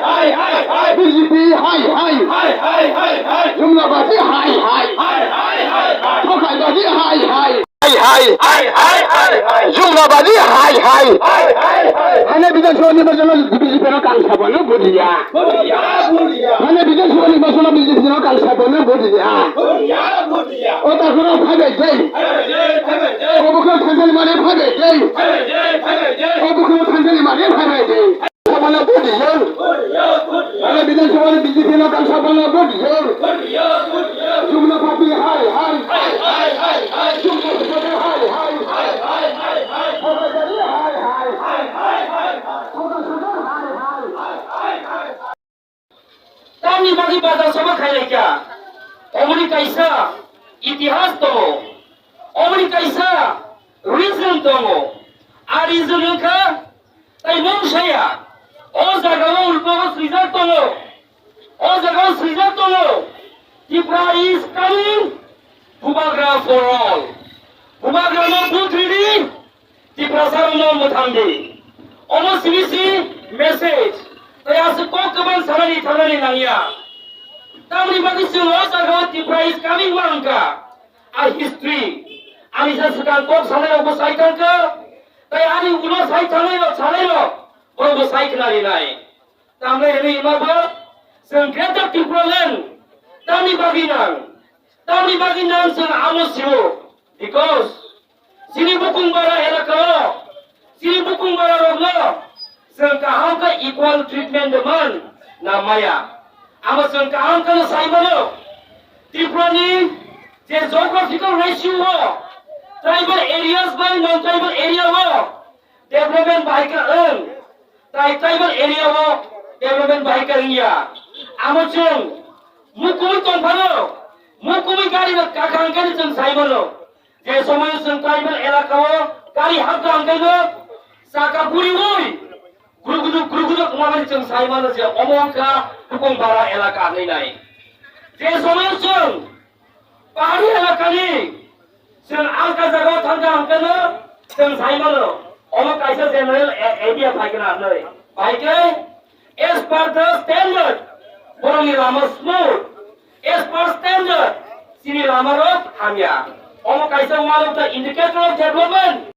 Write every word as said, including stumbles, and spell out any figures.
Hai, hai, hai. B J P hai, hai. Hai, hai, hai, hai. Jumlabadi hai, hai. Hai, hai, hai, hai. Thokhaibadi hai, hai. Hai, hai. Hai, hai, hai, hai. Jumlabadi hai, hai. Hai, hai, hai. Hane Bidhan Sabha nirbachon B J P no kang sabha no bujiya. Bujiya, bujiya. Hane Bidhan Sabha nirbachon B J P no kang sabha no bujiya. Bujiya, bujiya. O takhoro phaibai jai. Phaibai jai, phaibai jai. O bukhuk thansa ni mane phaibai jai. Phaibai jai, phaibai jai. O bukhuk thansa ni mane phaibai jai. Sabha no bujiya. Bujiya, bujiya. Hane Bidhan Sabha ni B J P no kang sabha no bujiya. Bujiya, bujiya. Jumlabadi hai, hai. Hai, hai, hai, hai. Jumlabadi hai, hai. Hai, hai, hai, hai. Thokhaibadi hai, hai. Hai, hai, hai, hai. Thokhaibadi hai, hai. Tamni bagwi bazar sabha khailai kha? Omoni kaisa itihas tongo, omoni kaisa reason tongo. A reason wngkha tai mung saya. O jaga o ulpo o swijak tongo, o jaga o swijak tongo, Tripura is coming, Bubagra for all. Bubagra no buthri di, Tiprasa rokno mwthang di. Omo simi si message. Tai aswk kok kwbang sanani thangnani nangya. Tamni bagwi chwng o jaga o Tripura is coming ma wngkha. A history. Ani sa swkang kok sanai rokbo sai thangkha. Tai ani ulo sai thangnai rok, sanai rok, borokbo sai khna rinai. Tamle hwnwi wngmabo chwng Greater Tipraland tamni bagwi nang, tamni bagwi nang chwng amo sio, because chini bukung bara elaka o, chini bukung bara rokno chwng kaham khe equal treatment de man na maya, amo chwng kaham khe sai mano. Tripura ni je geographical ratio o tribal areas bai non tribal area o development bahai khe wng, tai tribal area o development bahai khe wngya. Amo chwng mukumui tongphano, mukumui gari no kakhang khe chwng sai mano. Je somoy chwng tribal elaka o gari hapkha hwnkhe no chaka guriui guruguduk guruguduk wngmani chwng sai mano je omo wngkha Bukung Bara elaka hinwi nai. Je somoy chwng Pahari elakani chwng alka jagao thangkha hwnkhe no chwng sai mano, omo kaisa general a-, idea phaikha na hinwi. Phaikhe as per the standard, borokni lama smooth, as per standard, chini lama rok hamya. Omo kaisa one of the indicator of development.